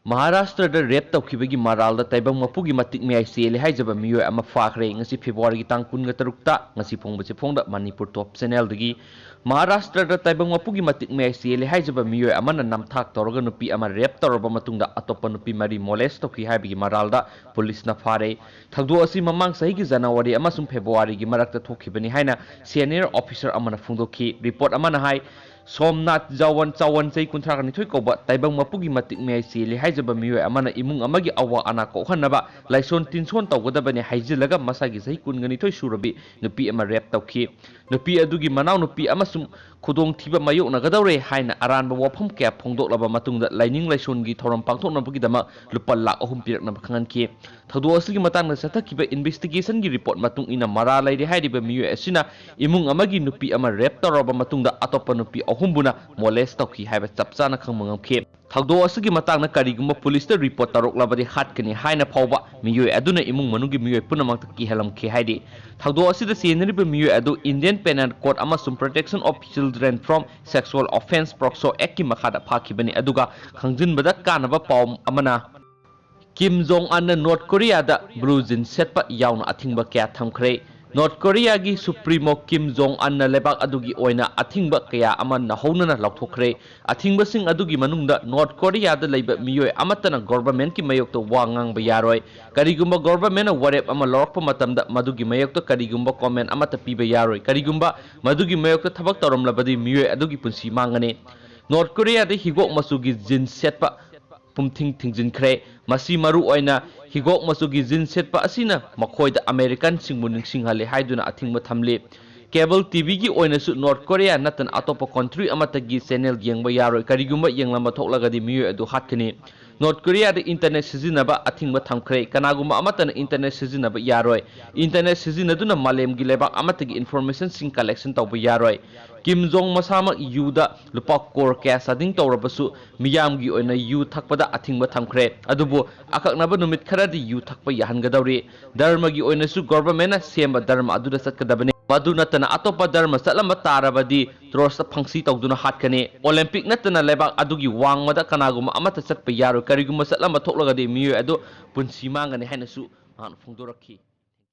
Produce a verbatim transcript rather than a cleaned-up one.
ꯃꯍꯥꯔꯥꯁꯇ꯭ꯔꯗ ꯔꯦꯞ ꯇꯧꯈꯤꯕꯒꯤ ꯃꯔꯥꯜꯗ ꯇꯥꯏꯕꯪ ꯃꯄꯨꯒꯤ ꯃꯇꯤꯛ ꯃꯌꯥꯏ ꯆꯦꯜꯂꯦ ꯍꯥꯏꯖꯕ ꯃꯤꯑꯣꯏ ꯑꯃ ꯐꯥꯈ꯭ꯔꯦ꯫ ꯉꯁꯤ ꯐꯦꯕ꯭ꯔꯨꯋꯥꯔꯤꯒꯤ ꯇꯥꯡ ꯀꯨꯟꯒ ꯇꯔꯨꯛꯇ꯫ ꯉꯁꯤ ꯐꯣꯡꯕꯁꯤ ꯐꯣꯡꯗ ꯃꯅꯤꯄꯨꯔ ꯇꯣꯞ ꯆꯦꯅꯦꯜꯗꯒꯤ꯫ ꯃꯍꯥꯔꯥꯁꯇ꯭ꯔꯗ ꯇꯥꯏꯕꯪ ꯃꯄꯨꯒꯤ ꯃꯇꯤꯛ ꯃꯌꯥꯏ ꯆꯦꯜꯂꯦ ꯍꯥꯏꯖꯕ ꯃꯤꯑꯣꯏ ꯑꯃꯅ ꯅꯝꯊꯥꯛ ꯇꯧꯔꯒ ꯅꯨꯄꯤ ꯑꯃ ꯔꯦꯞ ꯇꯧꯔꯕ ꯃꯇꯨꯡꯗ ꯑꯇꯣꯞꯄ ꯅꯨꯄꯤ ꯃꯔꯤ ꯃꯣꯂꯦꯁ ꯇꯧꯈꯤ ꯍꯥꯏꯕꯒꯤ ꯃꯔꯥꯜꯗ ꯄꯨꯂꯤꯁꯅ ꯐꯥꯔꯦ꯫ ꯊꯧꯗꯣꯛ ꯑꯁꯤ ꯃꯃꯥꯡ ꯆꯍꯤꯒꯤ ꯖꯅꯋꯥꯔꯤ ꯑꯃꯁꯨꯡ ꯐꯦꯕ꯭ꯔꯨꯋꯥꯔꯤꯒꯤ ꯃꯔꯛꯇ ꯊꯣꯛꯈꯤꯕꯅꯤ ꯍꯥꯏꯅ ꯁꯦꯅꯤꯌꯔ ꯑꯣꯐꯤꯁꯔ ꯑꯃꯅ ꯐꯣꯡꯗꯣꯛꯈꯤ꯫ ꯔꯤꯄꯣꯔꯠ ꯑꯃꯅ ꯍꯥꯏ, ꯁꯣꯝꯅꯥꯊ ꯖꯥꯋꯟ ꯆꯥꯋꯟ, ꯆꯍꯤ ꯀꯨꯟꯊ꯭ꯔꯥ ꯅꯤꯊꯣꯏ ꯀꯧꯕ, ꯇꯥꯏꯕꯪ ꯃꯄꯨꯒꯤ ꯃꯇꯤꯛ ꯃꯌꯥꯏ ꯆꯦꯜꯂꯤ ꯍꯥꯏꯖꯕ ꯃꯤꯑꯣꯏ ꯑꯃꯅ ꯏꯃꯨꯡ ꯑꯃꯒꯤ ꯑꯋꯥ ꯑꯅꯥ ꯀꯣꯛꯍꯟꯅꯕ ꯂꯥꯏꯁꯣꯟ ꯇꯤꯟꯁꯣꯟ ꯇꯧꯒꯗꯕꯅꯤ ꯍꯥꯏꯖꯤꯜꯂꯒ ꯃꯁꯥꯒꯤ ꯆꯍꯤ ꯀꯨꯟꯒ ꯅꯤꯊꯣꯏ ꯁꯨꯔꯕꯤ ꯅꯨꯄꯤ ꯑꯃ ꯔꯦꯞ ꯇꯧꯈꯤ꯫ ꯅꯨꯄꯤ ꯑꯗꯨꯒꯤ ꯃꯅꯥꯎꯅꯨꯄꯤ ꯑꯃꯁꯨꯡ ꯈꯨꯗꯣꯡꯊꯤꯕ ꯃꯥꯌꯣꯛꯅꯒꯗꯧꯔꯦ ꯍꯥꯏꯅ ꯑꯔꯥꯟꯕ ꯋꯥꯐꯝ ꯀꯌꯥ ꯐꯣꯡꯗꯣꯛꯂꯕ ꯃꯇꯨꯡꯗ ꯂꯥꯏꯅꯤꯡ ꯂꯥꯏꯁꯣꯟꯒꯤ ꯊꯧꯔꯝ ꯄꯥꯡꯊꯣꯛꯅꯕꯒꯤꯗꯃꯛ ꯂꯨꯄꯥ ꯂꯥꯈ ꯑꯍꯨꯝ ꯄꯤꯔꯛꯅꯕ ꯈꯪꯍꯟꯈꯤ꯫ ꯊꯧꯗꯣꯛ ꯑꯁꯤꯒꯤ ꯃꯇꯥꯡꯗ ꯆꯠꯊꯈꯤꯕ ꯏꯟꯚꯦꯁꯇꯤꯒꯦꯁꯟꯒꯤ ꯔꯤꯄꯣꯔꯠ ꯃꯇꯨꯡ ꯏꯟꯅ ꯃꯔꯥꯜ ꯂꯩꯔꯦ ꯍꯥꯏꯔꯤꯕ ꯃꯤꯑꯣꯏ ꯑꯁꯤꯅ ꯏꯃꯨꯡ ꯑꯃꯒꯤ ꯅꯨꯄꯤ ꯑꯃ ꯔꯦꯞ ꯇꯧꯔꯕ ꯃꯇꯨꯡꯗ ꯑꯇꯣꯞꯄ ꯅꯨꯄꯤ ꯑꯍꯨꯝꯕꯨꯅ ꯃꯣꯂꯦꯁ ꯇꯧꯈꯤ ꯍꯥꯏꯕ ꯆꯞ ꯆꯥꯅ ꯈꯪꯕ ꯉꯝꯈꯤ꯫ ꯊꯧꯗꯣꯛ ꯑꯁꯤꯒꯤ ꯃꯇꯥꯡꯗ ꯀꯔꯤꯒꯨꯝꯕ ꯄꯨꯂꯤꯁꯇ ꯔꯤꯄꯣꯔꯠ ꯇꯧꯔꯛꯂꯕꯗꯤ ꯍꯥꯠꯀꯅꯤ ꯍꯥꯏꯅ ꯐꯥꯎꯕ ꯃꯤꯑꯣꯏ ꯑꯗꯨꯅ ꯏꯃꯨꯡ ꯃꯅꯨꯡꯒꯤ ꯃꯤꯑꯣꯏ ꯄꯨꯝꯅꯃꯛꯇ ꯀꯤꯍꯜꯂꯝꯈꯤ ꯍꯥꯏꯔꯤ꯫ ꯊꯧꯗꯣꯛ ꯑꯁꯤꯗ ꯆꯦꯟꯅꯔꯤꯕ ꯃꯤꯑꯣꯏ ꯑꯗꯨ Indian Penal Code ꯑꯃꯁꯨꯡ Protection of Children from Sexual Offence, ꯄꯣꯛꯁꯣ ꯑꯦꯛꯀꯤ ꯃꯈꯥꯗ ꯐꯥꯈꯤꯕꯅꯤ꯫ ꯑꯗꯨꯒ ꯈꯪꯖꯤꯟꯕꯗ ꯀꯥꯟꯅꯕ ꯄꯥꯎ ꯑꯃꯅ, ꯀꯤꯝ ꯖꯣꯡ ꯑꯟꯅ ꯅꯣꯔꯠ ꯀꯣꯔꯤꯌꯥꯗ ꯕ꯭ꯂꯨ ꯖꯤꯟ ꯁꯦꯠꯄ ꯌꯥꯎꯅ ꯑꯊꯤꯡꯕ ꯀꯌꯥ ꯊꯝꯈ꯭ꯔꯦ꯫ ꯅꯣꯔꯠ ꯀꯣꯔꯤꯌꯥꯒꯤ ꯁꯨꯄ꯭ꯔꯤꯃꯣ ꯀꯤꯝ ꯖꯣꯡ ꯑꯟꯅ ꯂꯩꯕꯥꯛ ꯑꯗꯨꯒꯤ ꯑꯣꯏꯅ ꯑꯊꯤꯡꯕ ꯀꯌꯥ ꯑꯃ ꯅꯧꯍꯧꯅꯅ ꯂꯧꯊꯣꯛꯈ꯭ꯔꯦ꯫ ꯑꯊꯤꯡꯕꯁꯤꯡ ꯑꯗꯨꯒꯤ ꯃꯅꯨꯡꯗ ꯅꯣꯔꯠ ꯀꯣꯔꯤꯌꯥꯗ ꯂꯩꯕ ꯃꯤꯑꯣꯏ ꯑꯃꯠꯇꯅ ꯒꯣꯚꯔꯟꯃꯦꯟꯠꯀꯤ ꯃꯥꯌꯣꯛꯇ ꯋꯥ ꯉꯥꯡꯕ ꯌꯥꯔꯣꯏ꯫ ꯀꯔꯤꯒꯨꯝꯕ ꯒꯣꯚꯔꯟꯃꯦꯟꯠꯅ ꯋꯥꯔꯦꯞ ꯑꯃ ꯂꯧꯔꯛꯄ ꯃꯇꯝꯗ ꯃꯗꯨꯒꯤ ꯃꯥꯌꯣꯛꯇ ꯀꯔꯤꯒꯨꯝꯕ ꯀꯣꯃꯦꯟꯠ ꯑꯃꯠꯇ ꯄꯤꯕ ꯌꯥꯔꯣꯏ꯫ ꯀꯔꯤꯒꯨꯝꯕ ꯃꯗꯨꯒꯤ ꯃꯥꯌꯣꯛꯇ ꯊꯕꯛ ꯇꯧꯔꯝꯂꯕꯗꯤ ꯃꯤꯑꯣꯏ ꯑꯗꯨꯒꯤ ꯄꯨꯟꯁꯤ ꯃꯥꯡꯒꯅꯤ꯫ ꯅꯣꯔꯠ ꯀꯣꯔꯤꯌꯥꯗ ꯍꯤꯒꯣꯛ ꯃꯆꯨꯒꯤ ꯖꯤꯟꯁ ꯁꯦꯠꯄ ꯄꯨꯝꯊꯤꯡ ꯊꯤꯡꯖꯤꯟꯈ꯭ꯔꯦ꯫ ꯃꯁꯤ ꯃꯔꯨ ꯑꯣꯏꯅ ꯍꯤꯒꯣꯛ ꯃꯆꯨꯒꯤ ꯖꯤꯟꯁ ꯁꯦꯠꯄ ꯑꯁꯤꯅ ꯃꯈꯣꯏꯗ ꯑꯃꯦꯔꯤꯀꯟꯁꯤꯡꯕꯨ ꯅꯤꯡꯁꯤꯡꯍꯜꯂꯤ ꯍꯥꯏꯗꯨꯅ ꯑꯊꯤꯡꯕ ꯊꯝꯂꯤ꯫ ꯀꯦꯕꯜ ꯇꯤꯚꯤꯒꯤ ꯑꯣꯏꯅꯁꯨ ꯅꯣꯔꯠ ꯀꯣꯔꯤꯌꯥ ꯅꯠꯇꯅ ꯑꯇꯣꯞꯄ ꯀꯟꯇ꯭ꯔꯤ ꯑꯃꯠꯇꯒꯤ ꯆꯦꯅꯦꯜ ꯌꯦꯡꯕ ꯌꯥꯔꯣꯏ꯫ ꯀꯔꯤꯒꯨꯝꯕ ꯌꯦꯡꯂꯝꯕ ꯊꯣꯛꯂꯒꯗꯤ ꯃꯤꯑꯣꯏ ꯑꯗꯨ ꯍꯥꯠꯀꯅꯤ꯫ ꯅꯣꯔꯠ ꯀꯣꯔꯤꯌꯥꯗ ꯏꯟꯇꯔꯅꯦꯠ ꯁꯤꯖꯤꯟꯅꯕ ꯑꯊꯤꯡꯕ ꯊꯝꯈ꯭ꯔꯦ꯫ ꯀꯅꯥꯒꯨꯝꯕ ꯑꯃꯠꯇꯅ ꯏꯟꯇꯔꯅꯦꯠ ꯁꯤꯖꯤꯟꯅꯕ ꯌꯥꯔꯣꯏ꯫ ꯏꯟꯇꯔꯅꯦꯠ ꯁꯤꯖꯤꯟꯅꯗꯨꯅ ꯃꯥꯂꯦꯝꯒꯤ ꯂꯩꯕꯥꯛ ꯑꯃꯠꯇꯒꯤ ꯏꯟꯐꯣꯔꯃꯦꯁꯟꯁꯤꯡ ꯀꯂꯦꯛꯁꯟ ꯇꯧꯕ ꯌꯥꯔꯣꯏ꯫ ꯀꯤꯝ ꯖꯣꯡ ꯃꯁꯥꯃꯛ ꯌꯨꯗ ꯂꯨꯄꯥ ꯀ꯭ꯔꯣꯔ ꯀꯌꯥ ꯆꯥꯗꯤꯡ ꯇꯧꯔꯕꯁꯨ ꯃꯤꯌꯥꯝꯒꯤ ꯑꯣꯏꯅ ꯌꯨ ꯊꯛꯄꯗ ꯑꯊꯤꯡꯕ ꯊꯝꯈ꯭ꯔꯦ꯫ ꯑꯗꯨꯕꯨ ꯑꯀꯛꯅꯕ ꯅꯨꯃꯤꯠ ꯈꯔꯗꯤ ꯌꯨ ꯊꯛꯄ ꯌꯥꯍꯟꯒꯗꯧꯔꯤ꯫ ꯙꯔꯃꯒꯤ ꯑꯣꯏꯅꯁꯨ ꯒꯣꯚꯔꯟꯃꯦꯟꯠꯅ ꯁꯦꯝꯕ ꯙꯔꯃ ꯑꯗꯨꯗ ꯆꯠꯀꯗꯕꯅꯤ꯫ ꯃꯗꯨ ꯅꯠꯇꯅ ꯑꯇꯣꯞꯄ ꯙꯔꯃ ꯆꯠꯂꯝꯕ ꯇꯥꯔꯕꯗꯤ ꯇ꯭ꯔꯣꯁꯇ ꯐꯪꯁꯤ ꯇꯧꯗꯨꯅ ꯍꯥꯠꯀꯅꯤ꯫ ꯑꯣꯂꯦꯝꯄꯤꯛ ꯅꯠꯇꯅ ꯂꯩꯕꯥꯛ ꯑꯗꯨꯒꯤ ꯋꯥꯡꯃꯗ ꯀꯅꯥꯒꯨꯝꯕ ꯑꯃꯠꯇ ꯆꯠꯄ ꯌꯥꯔꯣꯏ꯫ ꯀꯔꯤꯒꯨꯝꯕ ꯆꯠꯂꯝꯕ ꯊꯣꯛꯂꯒꯗꯤ ꯃꯤꯑꯣꯏ ꯑꯗꯨ ꯄꯨꯟꯁꯤ ꯃꯥꯡꯒꯅꯤ ꯍꯥꯏꯅꯁꯨ ꯃꯍꯥꯛꯅ ꯐꯣꯡꯗꯣꯔꯛꯈꯤ꯫